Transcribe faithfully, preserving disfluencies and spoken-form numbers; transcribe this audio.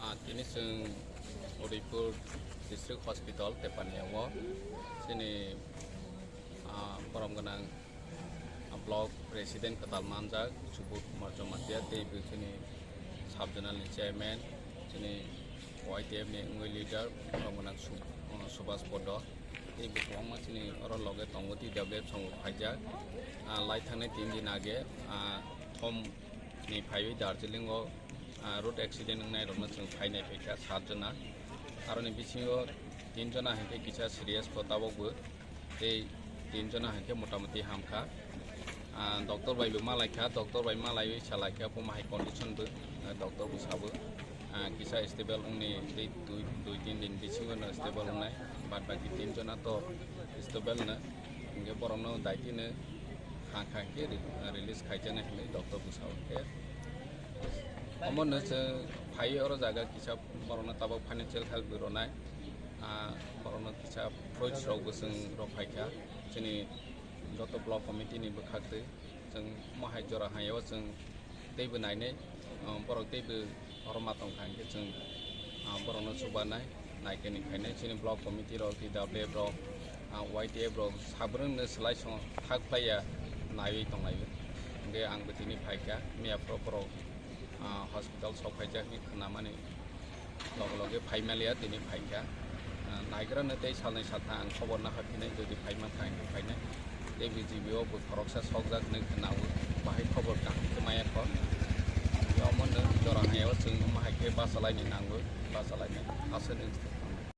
Ah, tini chwng Udaipur District Hospital Tepaniyango chini, ah, borom gwnang, ah, block president kwtal manjak Subodh Kumar Jamatia tei bo chini sub zonal ni chairman, chini Y T F ni wngwi leader borom gwnang Sub-, ah, Subhas Podo. Tei bo kwbangma chini oro loge tongo, T W F songo phaijak. Ah, lai thangnai tin din age, ah, thom ni phaiwi Darjeeling o, ah, road accident wngnai rokno chwng phainai phaikha sat jona. Aroni bisingo tin jona hinkhe kisa serious bo tabok bo. Tei tin jona hinkhe motamoti hamkha. Ah, doctor bai bo malaikha, doctor bai malaiwi salaikha, omo hai condition bo, ah, doctor bo sabo. Ah, kisa stable wngni tei dui, dui tin din bisingo no stable wngnai, bad baki tin jona to stable no, hinkhe borokno daitino kha kha hinkhe re-, release khaijaknai hinwi doctor bo sao. Hinkhe omono chwng phaiwi oro jaga kisa borokno tabok financial help bo rwnai, ah, borokno kisa fruits rok bo chwng rw phaikha chini joto block committee ni bwkhaktwi. Chwng omo hai jora hamya o chwng teibo nainai, ah, borok teibo oro ma tongkha hinkhe chwng, ah, borokno chubanai, naikani khainai chini block committee rok, T W F rok, ah, Y T F rok, sabrwngno swlai song thak phlaiya naiwi tonglaio. Hinkhe ang bo tini phaikha, miya phuru borok, ah, hospital sok phaijak hinwi khnamani. Loge loge phai maliya, tini phaikha. Ah, naigrano tei salnwi salthang ang khobor nakha phinai, jodi phai mankha hinkhe phainai. Tei B G B o bo khoroksa sokjak hinwi khwnawi, bahai khobor kaham khe maya kho. Omono jora hamya o chwng omo hai khe bachalaini nango, bachalaini aswk.